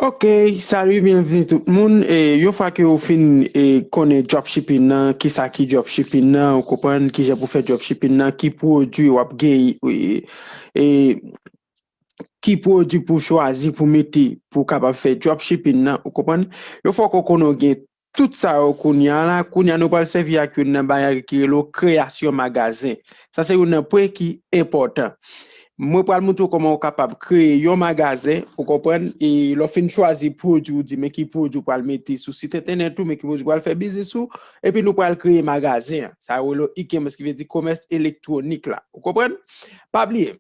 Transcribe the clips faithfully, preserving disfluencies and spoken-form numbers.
Ok, salut, byenveni tout moun. E yon fwa ke ou fin e, konnen dropshipping nan, kisa ki dropshipping nan, ou konprann kijan pou fè dropshipping nan, ki pwodui w ap gen, e, e, ki pwodui pou chwazi pou mete pou w kapab fè dropshipping nan, ou konprann? Yon fwa ke w konnen w gen tout sa yo kounye a la, kounye a nou pral sèvi ak youn nan bagay ki rele kreyasyon magazen. Sa se youn nan pwen ki enpòtan. Mwen pral montre w kòman w kapab kreye yon magazen, ou konprann? E lè w fin chwazi pwodui, ou di men ki pwodui w pral mete sou sit entènèt ou, men ki pwodui w pral fè biznis ou, epi nou pral kreye magazen an. Sa yo rele e-commerce, ki vle di komès elektwonik la. Ou konprann? Pa bliye,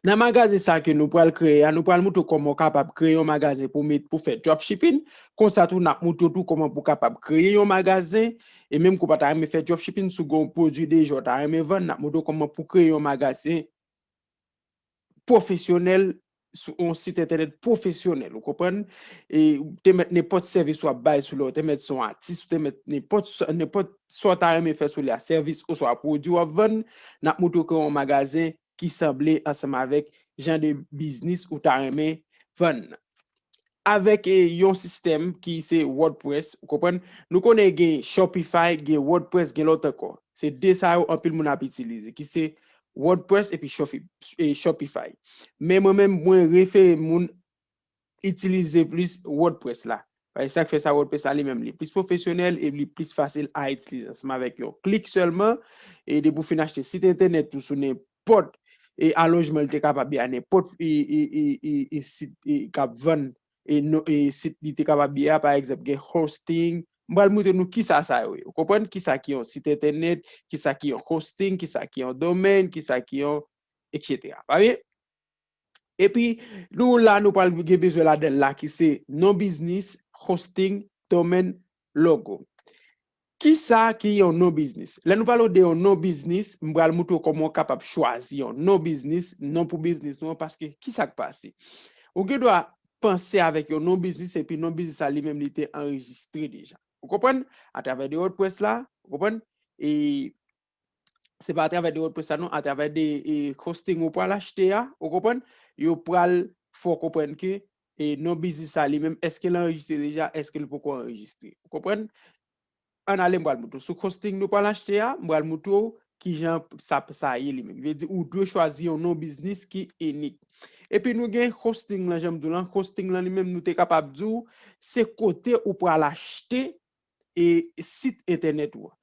nan magazen sa ke nou pral kreye a, nou pral montre w kòman w kapab kreye yon magazen pou met, pou fè dropshipping. Konsa tou, n ap montre w tou kòman pou w kapab kreye yon magazen. E menm ke w pa ta renmen fè dropshipping, si w gen yon pwodui deja w ta renmen vann, n ap montre w kòman pou w kreye yon magazen pwofesyonèl sou yon sit entènèt pwofesyonèl, ou konprann? E ou te mèt nenpòt sèvis w ap bay sou li, ou te mèt se yon atis, ou te mèt nenpòt sa, nenpòt sa w ta renmen fè sou li a, sèvis oswa pwodui w ap vann, n ap montre w kreye yon magazen ki sanble ansanm avèk jan de biznis ou ta renmen vann nan. Avèk e, yon sistèm ki se WordPress, ou konprann? Nou konnen gen Shopify, gen WordPress, gen lòt ankò. Se de sa yo anpil moun ap itilize, ki se WordPress epi Shofi- e, Shopify. Men mwen menm, mwen refere moun itilize plis WordPress la. Paske sa k fè sa, WordPress la li menm li plis pwofesyonèl e li plis fasil a itilize. Ansanm avèk yon klik sèlman, e depi w fin achte sit entènèt ou sou nenpòt e alojman li te kapab ye a, nenpòt e, e, e, e, e sit e, k ap vann e, no- e sit li te kapab ye a, pa egzanp, gen hosting. M pral montre nou kisa sa yo ye. Ou konprann kisa ki yon sit entènèt, kisa ki yon hosting, kisa ki yon domèn, kisa ki yon, etsetera. Pa byen? Epi, nou la, nou pral gen bezwen ladan l la, ki se non biznis, hosting, domèn, logo. Kisa ki yon non biznis? Lè nou pale de yon non biznis, m pral montre w kòman w kapab chwazi yon non biznis, non pou biznis ou an, paske kisa k pase? Ou gen dwa panse avèk yon non biznis, epi non biznis la li menm li te anrejistre deja. Ou konprann? Atravè de WordPress la, ou konprann? E se pa atravè de WordPress la non, atravè de e, hosting ou pral achte a, ou konprann? Yo pral fè w konprann ke e, non biznis sa li menm, èske l anrejistre deja, èske l poko anrejistre? Ou konprann? Ann ale, m pral montre w. Sou hosting nou pral achte a, m pral montre w kijan sa, sa ye li menm. Vle di, ou dwe chwazi yon non biznis ki inik. Epi nou gen hosting lan, jan m di w lan, hosting lan li menm, nou te kapab di w, se kote ou pral achte e sit entènèt ou an.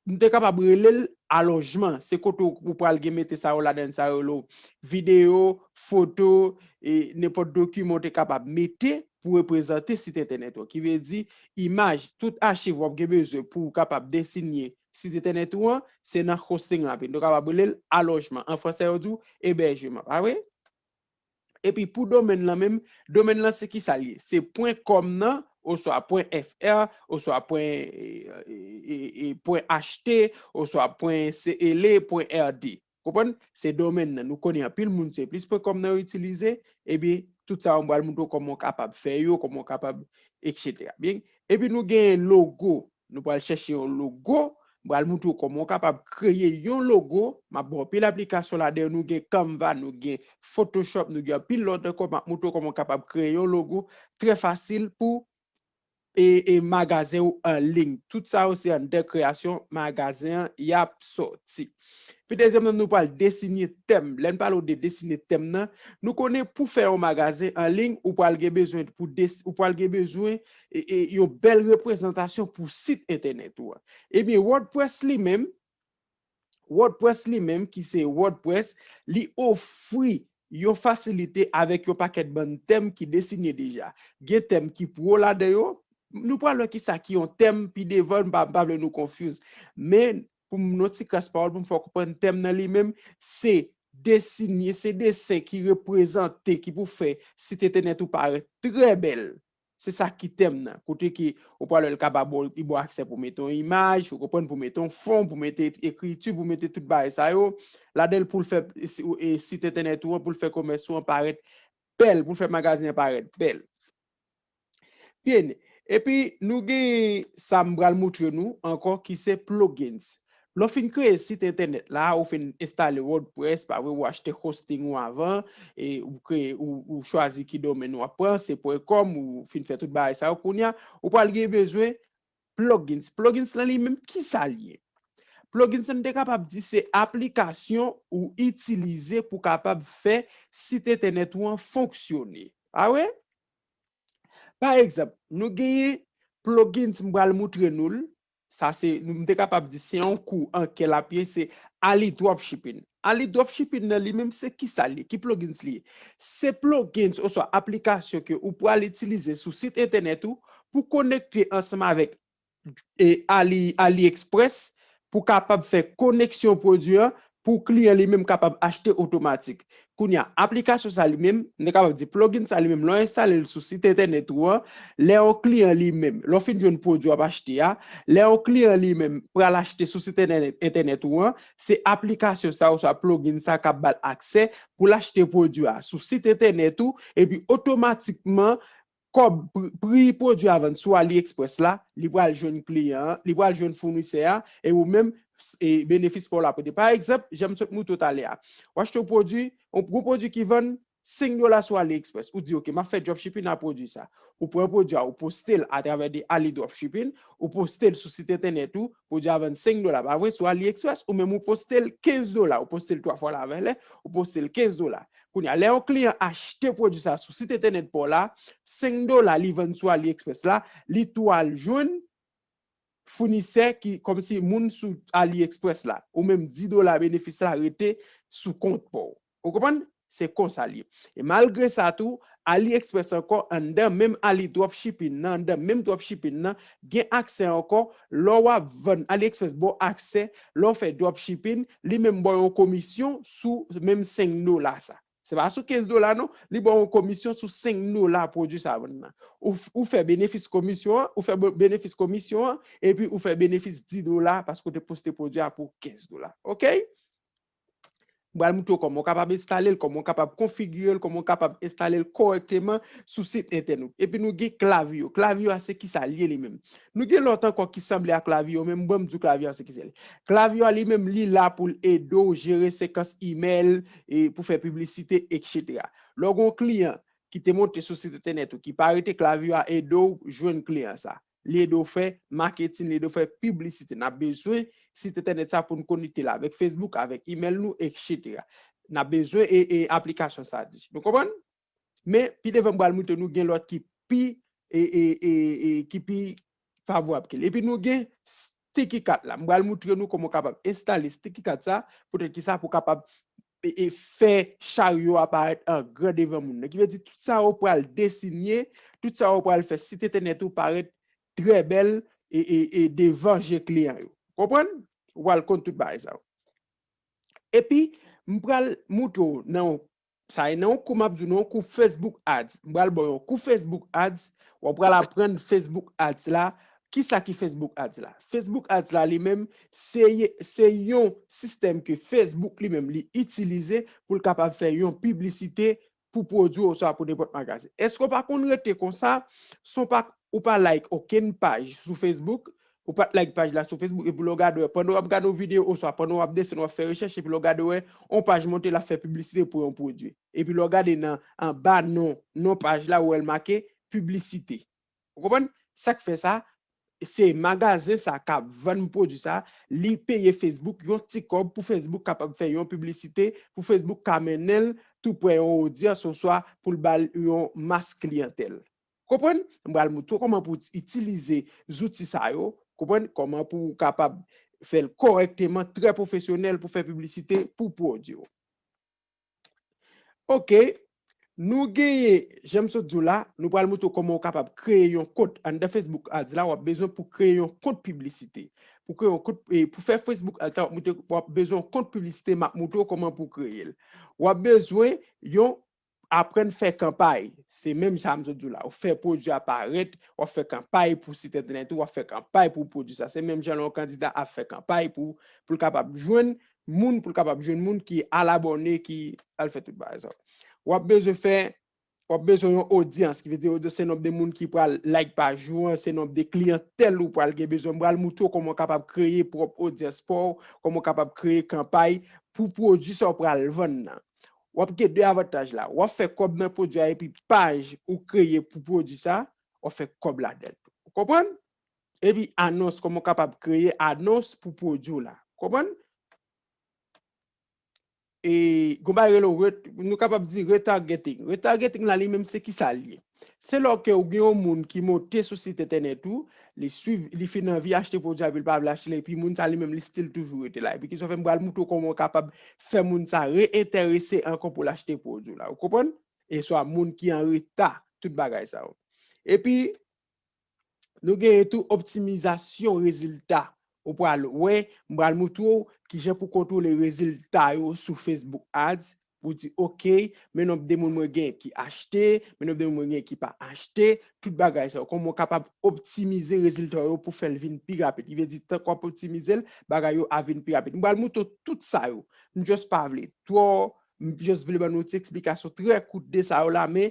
Nou te kapab rele l alojman. Se kote ou pral gen mete sa yo ladan, sa yo rele w videyo, foto, e nenpòt dokiman ou te kapab mete pou reprezante sit entènèt ou an. Ki vle di, imaj, tout achiv w ap gen bezwen pou w kapab desine sit entènèt ou an, se nan hosting la. Nou kapab rele l alojman. An fransè, yo di w ebèjman. Pa vre? Epi pou domèn lan menm, domèn lan se kisa l ye? Se pwen kòm nan, oswa pwen F R, oswa pwen, e, e, e, e, pwen H T, oswa pwen C L E, pwen R D. Konprann? Se domèn nan. Nou konnen anpil moun se plis pwen kòm nan yo itilize. Ebyen, tout sa yo m pral montre w kòman w kapab fè yo, kòman w kapab, etsetera. Byen? Epi nou gen logo. Nou pral chèche yon logo. M pral montre w kòman w kapab kreye yon logo. M ap ba w anpil aplikasyon ladan yo. Nou gen Canva, nou gen Photoshop, nou gen anpil lòt ankò. M ap montre w kòman w kapab kreye yon logo trè fasil pou e, e magazen w an liy. Tout sa yo se anndan kreyasyon magazen an y ap sòti. Pi dezyèm nan, nou pral desine tèm. Lè n pale w de desine tèm nan, nou konnen pou fè yon magazen an liy, ou pral gen bezwen pou des, ou pral gen bezwen e, e, yon bèl reprezantasyon pou sit entènèt ou an. Ebyen, WordPress li menm, WordPress li menm, ki se WordPress, li ofri yon fasilite avèk yon pakèt bann tèm ki desine deja. Gen tèm ki pwo ladan yo. Nou pral wè kisa ki yon tèm pi devan, m pa, m pa vle nou confuse. Men, pou m nan ti kras pawòl, pou m fè w konprann tèm nan li menm, se desine, se desen ki reprezante, ki pou fè sit entènèt ou parèt trè bèl. Se sa ki tèm nan. Kote ke ou pral wè l ka ba w, li ba w aksè pou mete yon imaj, ou konprann, pou mete yon fon, pou mete ekriti, pou mete tout bagay sa yo. Ladan l pou l fè e, e, sit entènèt ou an, pou l fè komès ou an parèt bèl, pou l fè magazen an parèt bèl. Byen, epi nou gen sa m pral montre nou ankò ki se plugins. Lè w fin kreye sit entènèt la, ou fin enstale WordPress, pa vre, ou achte hosting ou avan, e ou kreye, ou, ou chwazi ki domèn w ap pran, se pwen kòm, ou fin fè tout bagay sa yo, kounye a, ou pral gen bezwen plugins. Plugins lan li menm, ki sa l ye? Plugins lan, m te kapab di se aplikasyon ou itilize pou kapab fè sit entènèt ou an fonksyone. A wi? Pa egzanp, nou genyen plugins, m pral moutre nou l. Sa se, nou, m te kapab di se yon kou an kè l ap ye, se Ali Dropshipping. Ali Dropshipping nan li menm se ki sa l ye, ki plugins li ye? Se plugins oswa aplikasyon ke ou pral itilize sou sit entènèt ou pou konekte ansanm avèk e Ali, AliExpress pou kapab fè koneksyon pwodui an pou kliyan li menm kapab achte otomatik. Kounye a, aplikasyon sa li menm, nou kapab di plugin sa li menm, lè w enstale l sou sit entènèt ou an, lè yon kliyan li menm, lè w fin jwenn pwodui w ap achte a, lè yon kliyan li menm pral achte sou sit entènèt, entènèt ou an, se aplikasyon sa oswa plugin sa k ap ba l aksè pou l achte pwodui a sou sit entènèt ou, epi otomatikman, kòb, pri, pri pwodui a vann sou AliExpress la, li pral jwenn kliyan an, li pral jwenn founisè a, e ou menm, e benefis pa w l ap rete. Pa egzanp, jan m sot moutre w talè a, w achte yon pwodui, yon gwo pwodui ki vann senk dola sou AliExpress. Ou di, "Ok, m ap fè dropshipping a pwodui sa." Ou pran pwodui a, ou poste l atravè de Ali Dropshipping, ou poste l sou sit entènèt ou, pwodui a vann senk dola, pa vre, sou AliExpress, ou menm ou poste l kenz dola, ou poste l twa fwa lavalè, ou poste l kenz dola. Kounye a, lè yon kliyan achte pwodui sa sou sit entènèt pa w la, senk dola li vann sou AliExpress la, li tou al jwenn founisè ki, kòmsi moun sou AliExpress la, ou menm dis dola benefis la rete sou kont pa w. Ou konprann? Se konsa l ye. E malgre sa tou, AliExpress ankò, anndan menm Ali Dropshipping nan, anndan menm dropshipping nan, gen aksè ankò, lè w ap vann, AliExpress ba w aksè, lè w fè dropshipping, li menm ba w yon komisyon sou menm senk dola sa. Se pa sou kenz dola non, li ba w yon komisyon sou senk dola pwodui sa vann nan. Ou, ou fè benefis komisyon an, ou fè bo-, benefis komisyon an, epi ou fè benefis dis dola paske w te poste pwodui a pou kenz dola. Oke? M pral moutre w kòman w kapab enstale l, kòman w kapab konfigire l, kòman w kapab enstale l kòrèkteman sou sit entènèt ou. Epi nou gen Klaviyo. Klaviyo a se ki sa l ye li menm? Nou gen lòt ankò ki sanble ak Klaviyo, men m ban m di w Klaviyo a se ki sa l ye. Klaviyo a li menm li la pou l ede w jere sekans imèl, e pou fè piblisite, etsetera. Lè w gen yon kliyan ki te monte sou sit entènèt ou, ki pa rete, Klaviyo a ede w jwenn kliyan sa. Li ede w fè maketin, li ede w fè piblisite. N ap bezwen sit entènèt sa pou n konekte l avèk Facebook, avèk imèl nou, etsetera. N ap bezwen e, e aplikasyon sa di. Nou konprann? Men, pi devan m pral moutre nou gen lòt ki pi, e, e, e, e, ki pi favorab ke l. Epi nou gen Sticky Cart la. M pral moutre nou kòman w kapab enstale Sticky Cart sa, poutèt ki sa pou kapab e, e, fè charyo a parèt an gran devan moun nan. Ki vle di tout sa w pral desinye, tout sa w pral fè, sit entènèt ou parèt trè bèl e, e, e devan je kliyan yo. Konprann? Ou pral konn tout bagay sa yo. Epi, m pral moutre w nan yon, sa e nan yon kou m ap di w, nan yon kou Facebook Ads. M pral ba w yon kou Facebook Ads, w pral aprann Facebook Ads la. Kisa ki Facebook Ads la? Facebook Ads la li menm, se ye, se yon sistèm ke Facebook li menm li itilize pou l kapab fè yon piblisite pou pwodui oswa pou nenpòt magazen. Èske w pa konn rete konsa, san w pa, ou pa like okenn paj sou Facebook, ou pa t like paj la sou Facebook, epi lè w gade w wè, pandan w ap gade yon videyo oswa pandan w ap desann, w ap fè rechèch, epi lè w gade w wè, yon paj monte, l ap fè piblisite pou yon pwodui. Epi lè w gade nan anba non, non paj la, ou wè l make piblisite. Ou konprann? Sa k fè sa, se magazen sa k ap vann pwodui sa, li peye Facebook yon ti kòb pou Facebook kapab fè yon piblisite, pou Facebook ka mennen l tou prè yon odyans, oswa pou l ba l yon mas kliyantèl. Konprann? M pral moutre w kòman pou w itilize zouti sa yo, konprann? Kòman pou w kapab fè l kòrèkteman, trè pwofesyonèl pou fè piblisite pou pwodui w. Oke, nou genyen, jan m sot di w la, nou pral moutre w kòman w kapab kreye yon kont anndan Facebook Ads la, w ap bezwen pou kreye yon kont piblisite. Pou kreye yon kont, e, pou fè Facebook Ads la, w ap moutre, w ap bezwen yon kont piblisite, m ap moutre w kòman pou kreye l. W ap bezwen yon aprann fè kanpay. Se menm jan m sot di w la. Ou fè pwodui a parèt, w ap fè kanpay pou sit entènèt ou, w ap fè kanpay pou pwodui sa. Se menm jan lè yon kandida ap fè kanpay pou, pou l kapab jwenn moun, pou l kapab jwenn moun ki al abòne, ki al fè tout bagay sa. W ap bezwen fè w ap bezwen yon odyans, ki vle di odyans se nonb de moun ki pral like paj ou an, se nonb de kliyantèl ou pral gen bezwen. M pral moutre w kòman w kapab kreye pwòp odyans pa w, kòman w kapab kreye kanpay pou pwodui sa w pral vann nan. W ap gen de avantaj la. W ap fè kòb nan pwodui a epi paj ou kreye pou pwodui sa, w ap fè kòb ladan l tou. Ou konprann? Epi anons, kòman w kapab kreye anons pou pwodui w la. Konprann? E, gon bagay rele ret-, nou kapab di retargeting. Retargeting la li menm se kisa l ye? Se lè ke ou gen yon moun ki monte sou sit entènèt ou, li swiv, li fin anvi achte pwodui a, epi l pa vle achte l, epi moun sa li menm li still toujou rete la. Epi kisa w fè, m pral moutre w kòman w kapab fè moun sa reenterese ankò pou l achte pwodui w la. Ou konprann? E swa moun ki an reta, tout bagay sa yo. Epi, nou genyen tou optimizasyon rezilta. Ou pral wè, m pral moutre w kijan pou kontwole rezilta yo sou Facebook Ads, pou di, ok, men nonb de moun mwen gen ki achte, men nonb de moun mwen gen ki pa achte, tout bagay sa yo. Kòman w kapab optimize rezilta yo pou fè l vin pi rapid. Ki vle di, tank w ap optimize l, bagay yo ap vin pi rapid. M pral moutre w tout sa yo. M just pa vle twò, m just vle ban nou ti eksplikasyon trè kout de sa yo la, men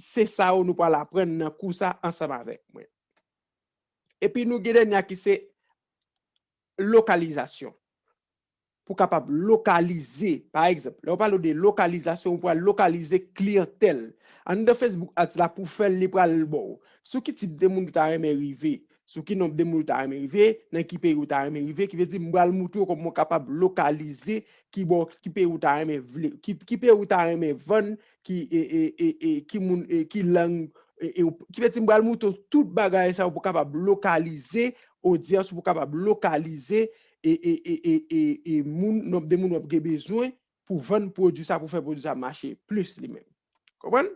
se sa yo nou pral aprann nan kou sa ansanm avèk mwen. Epi nou gen dènye a ki se lokalizasyon. Pou kapab lokalize, pa egzanp, lè w pale de lokalizasyon, ou pral lokalize kliyantèl. Anndan Facebook Ads la pou fè l, li pral ba w sou ki tip de moun ou ta renmen rive, sou ki nonb de moun ou ta renmen rive, nan ki peyi ou ta renmen rive, ki vle di m pral moutre w kòman w kapab lokalize ki bò, ki peyi ou ta renmen vle, ki, ki peyi ou ta renmen vann, ki, e, e, e, e, ki moun, e, ki lang, e, e, ki vle di m pral moutre w tout bagay sa yo pou kapab lokalize odyans, pou kapab lokalize e, e, e, e, e, e moun, nonb de moun w ap gen bezwen pou vann pwodui sa, pou fè pwodui sa mache plis li menm. Konprann?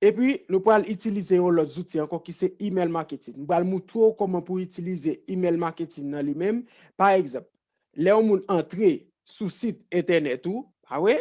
Epi, nou pral itilize yon lòt zouti ankò ki se email marketing. M pral moutre w kòman pou itilize email marketing nan li menm. Pa egzanp, lè yon moun antre sou sit entènèt ou, pa vre?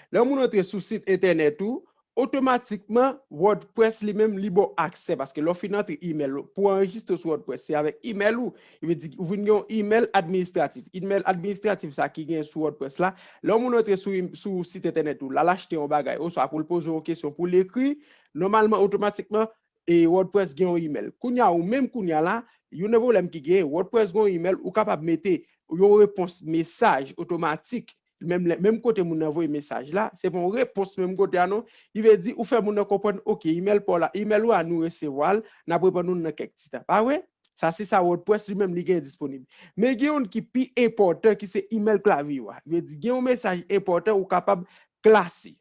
Lè yon moun antre sou sit entènèt ou, otomatikman, WordPress li menm li ba w aksè, paske lè w fin antre email ou, pou anrejistre w sou WordPress, se avèk email ou, e vle di, ou vin gen yon email administratif. Email administratif sa ki gen sou WordPress la, lè yon moun antre sou, sou sit entènèt ou, l al achte yon bagay, oswa pou l poze yon kesyon, pou l ekri, nòmalman, otomatikman, e WordPress gen yon email. Kounye a, ou menm kounye a la, youn nan pwoblèm ki gen, WordPress gen yon email, ou kapab mete yon repons mesaj otomatik, menm lè, menm kote moun nan voye mesaj la, se pa yon repons menm kote a non. Li vle di, ou fè moun nan konprann, ok, email pa w la, email ou a nou resevwa l, n ap reponn ou nan kèk ti tan. Pa vre? Sa se sa WordPress li menm li gen disponib. Men gen youn ki pi enpòtan ki se email klavye w a. Li vle di, gen yon mesaj enpòtan ou kapab klase.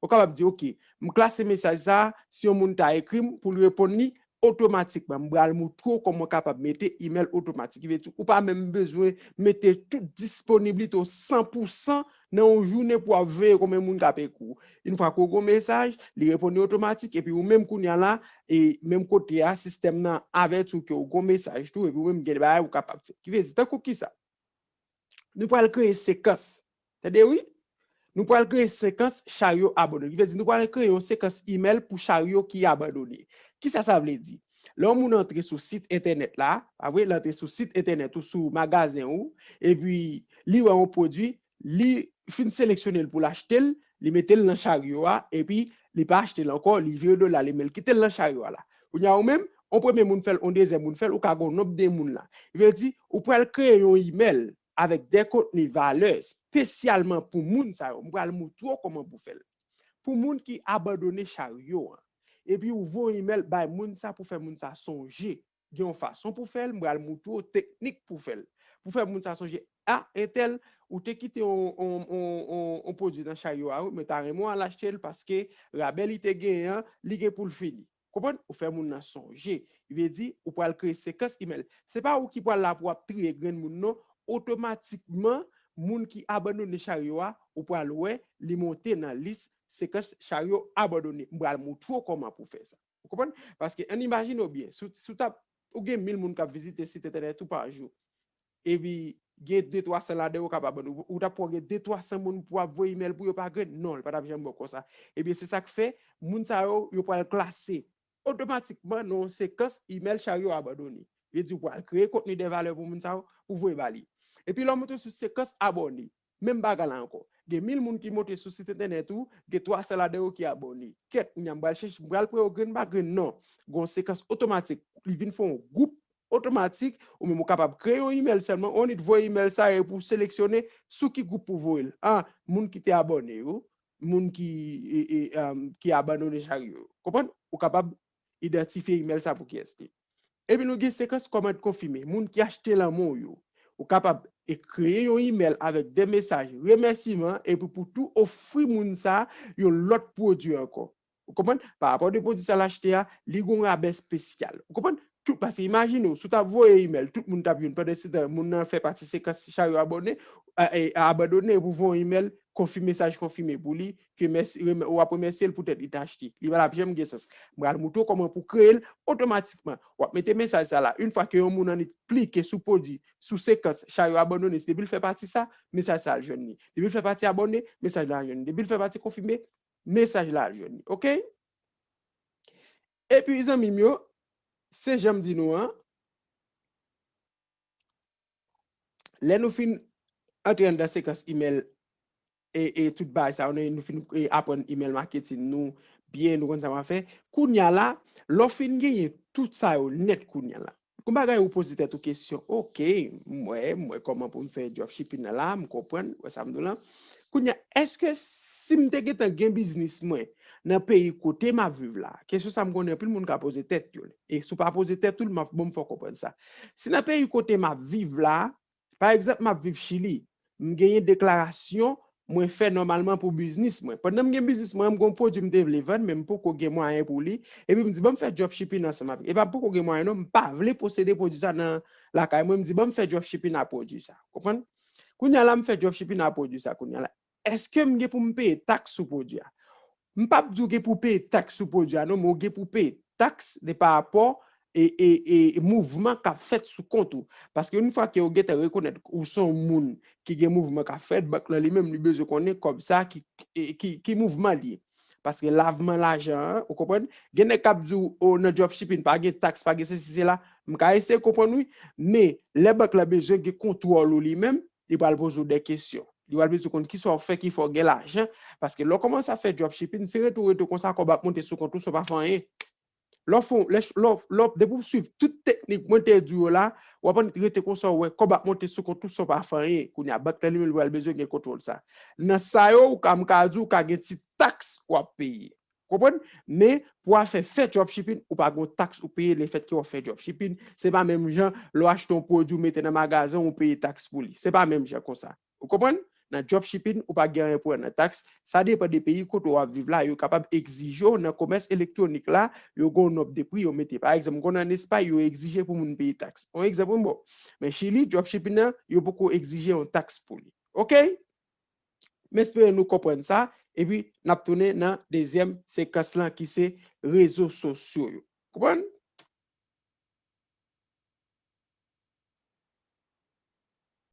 Ou kapab di, ok, m klase mesaj sa, si yon moun ta ekri m pou l reponn li otomatikman. M pral moutre w kòman w kapab mete email otomatik. Ki vle di, ou pa menm bezwen mete tout disponiblite w san pou san nan yon jounen pou w ap veye konbyen moun k ap ekri w. Yon fwa ke w gen yon mesaj, li reponn li otomatik, epi ou menm kounye a la, e menm kote a, sistèm nan avèti w ke w gen yon mesaj tou, epi ou menm gen de bagay ou kapab fè. Ki vle di, tankou kisa? Nou pral kreye sekans. Tande wi? Nou pral kreye sekans charyo abandone. Ki vle di, nou pral kreye yon sekans email pou charyo ki abandone. Kisa sa vle di? Lè yon moun antre sou sit entènèt la, pa vre, l antre sou sit entènèt ou, sou magazen ou, epi li wè yon pwodui, li fin seleksyone l pou l achte l, li mete l nan charyo a, epi li pa achte l ankò, li vire do l ale, men l kite l nan charyo a la. Kounye a ou menm, yon premye moun fè l, yon dezyèm moun fè l, ou ka gen yon nonb de moun la. Li vle di, ou pral kreye yon email avèk de kontni valè espesyalman pou moun sa yo. M pral moutre w kòman pou fè l. Pou moun ki abandone charyo an. Epi ou voye email bay moun sa pou fè moun sa sonje. Gen yon fason pou fè l, m pral moutre w teknik pou fè l. Pou fè moun sa sonje, a, entèl, ou te kite yon, yon, yon, yon, yon pwodui nan charyo a, wi, men ta renmen w al achte l paske rabè li te genyen an, li gen pou l fini. Konprann? Ou fè moun nan sonje. Li vle di, ou pral kreye sekans email. Se pa ou ki pral la pou w ap triye grenn moun, non. Otomatikman, moun ki abandone charyo a, ou pral wè, li monte nan lis sekans charyo abandone. M pral moutre w kòman pou fè sa. Ou konprann? Paske, ann imajine w byen, si w, si w t ap, ou gen mil moun k ap vizite sit entènèt ou pa jou. Epi, gen de twa san ladan yo k ap abandone. Ou, ou t ap pran gen de twa san moun pou ap voye email pou yo pa grenn? Non, li pa t ap janm bon konsa. Ebyen, se sa k fè, moun sa yo, yo pral klase otomatikman nan yon sekans email charyo abandone. Vle di, ou pral kreye kontni de valè pou moun sa yo, pou voye ba li. Epi, lè w monte sou sekans abòne, menm bagay la ankò. Gen mil moun ki monte sou sit entènèt ou, gen twa san ladan yo ki abòne. Kèt, kounye a m pral chèche, m pral pran yo grenn pa grenn, non. Gen yon sekans otomatik. Li vin fè yon gwoup otomatik, ou menm ou kapab kreye yon imèl sèlman, ou annik voye imèl sa e pou seleksyone sou ki gwoup pou voye l. Ah, moun ki te abòne yo, moun ki, e, e, um, ki abandone chari yo. Konprann? Ou kapab idantifye imèl sa pou kiyès li. Epi nou gen sekans kòmand konfime. Moun ki achte lan men w yo. Ou kapab e kreye yon imèl avèk de mesaj remèsiman epi pou tou ofri moun sa yon lòt pwodui ankò. Ou konprann? Pa rapò de pwodui sa l achte a, li gen yon rabè espesyal. Ou konprann? Tout, paske imajine w, si w ta voye imèl, tout moun t ap jwenn. Pandan se tan, moun nan fè pati sekans chari yo abòne, a, e, abandone, epi w voye yon imèl, konfime, mesaj konfime pou li, ke mèsi, remè-, w ap remèsye l poutèt li t achte. Li pa t ap janm gen sans. M pral montre w kòman pou kreye l otomatikman. W ap mete mesaj sa la. Yon fwa ke yon moun annik klike sou pwodui, sou sekans chari yo abandone, depi l fè pati sa, mesaj sa al jwenn li. Depi l fè pati abòne, mesaj la al jwenn li. Depi l fè pati konfime, mesaj la al jwenn li. Oke? Epi, zanmi m yo, se jan m di nou an, lè nou fin antre anndan sekans imèl e, e tout bagay sa yo, nou, nou fin, e, aprann email marketing nou byen, nou konn sa w ap fè. Kounye a la, lè w fin genyen tout sa yo nèt kounye a la, gon bagay ou poze tèt ou kesyon, oke, m wè, m wè kòman pou m fè dropshipping nan la, m konprann, wè sa m di w lan. Kounye a, èske si m te gentan gen biznis mwen nan peyi kote m ap viv la, kesyon sa m konnen anpil moun ka poze tèt yo. E si w pa poze tèt ou l, m ap, bon, m fè w konprann sa. Si nan peyi kote m ap viv la, pa egzanp, m ap viv Chili, m genyen deklarasyon mwen fè nòmalman pou biznis mwen. Pandan m gen biznis mwen, m gen yon pwodui m te vle vann, men m poko gen mwayen pou li. Epi m di, "Ban m fè dropshipping ansanm avèk." Epa m poko gen mwayen non, m pa vle posede pwodui sa nan lakay mwen, m di, "Ban m fè dropshipping a pwodui sa." Konprann? Kounye a la, m fè dropshipping a pwodui sa kounye a la. Èske m gen pou m peye taks sou pwodui a? M p ap di w gen pou w peye taks sou pwodui a non, men w gen pou w peye taks de pa rapò e, e, e mouvman k ap fèt sou kont ou. Paske yon fwa ke yo gentan rekonèt ou se yon moun ki gen mouvman k ap fèt, bank lan li menm li bezwen konnen kòb sa ki, e, ki, ki mouvman li ye. Paske lavman lajan an, ou konprann? Gen nèg k ap di w, o, nan dropshipping, pa gen taks, pa gen sesi, sela. M ka eseye konprann, wi. Men, lè bank lan bezwen gen kontwòl ou li menm, li pral poze w de kesyon. Li pral bezwen konn kisa w fè ki fè w gen lajan. Paske lè w kòmanse ap fè dropshipping, se rete w rete konsa, kòb ap monte sou kont ou san w pa fè anyen. Lè w fè, lè, lè, lè, depi w swiv tout teknik mwen te di w yo la, w ap rete konsa, w wè kòb ap monte sou kont ou san w pa fè anyen. Kounye a, bank lan li menm, li pral bezwen gen kontwòl sa. Nan sa yo, ou ka, m ka di w, ou ka gen ti taks w ap peye. Konprann? Men, pou afè fè dropshipping, ou pa gen taks ou peye lefètke w ap fè dropshipping. Se pa menm jan, lè w achte yon pwodui, ou mete nan magazen, ou peye taks pou li. Se pa menm jan konsa. Ou konprann? Nan dropshipping, ou pa gen anyen pou wè nan taks. Sa depann de peyi kote w ap viv la, yo kapab egzije w nan komès elektwonik la, yo gen yon nòm de pri yo mete. Pa egzanp, m konnen ann Espay, yo egzije pou moun peye taks. Yon egzanp m ba w. Men Chili, dropshipping nan, yo poko egzije yon taks pou li. Oke? M espere nou konprann sa, epi n ap tounen nan dezyèm sekans lan ki se rezo sosyo yo. Konprann?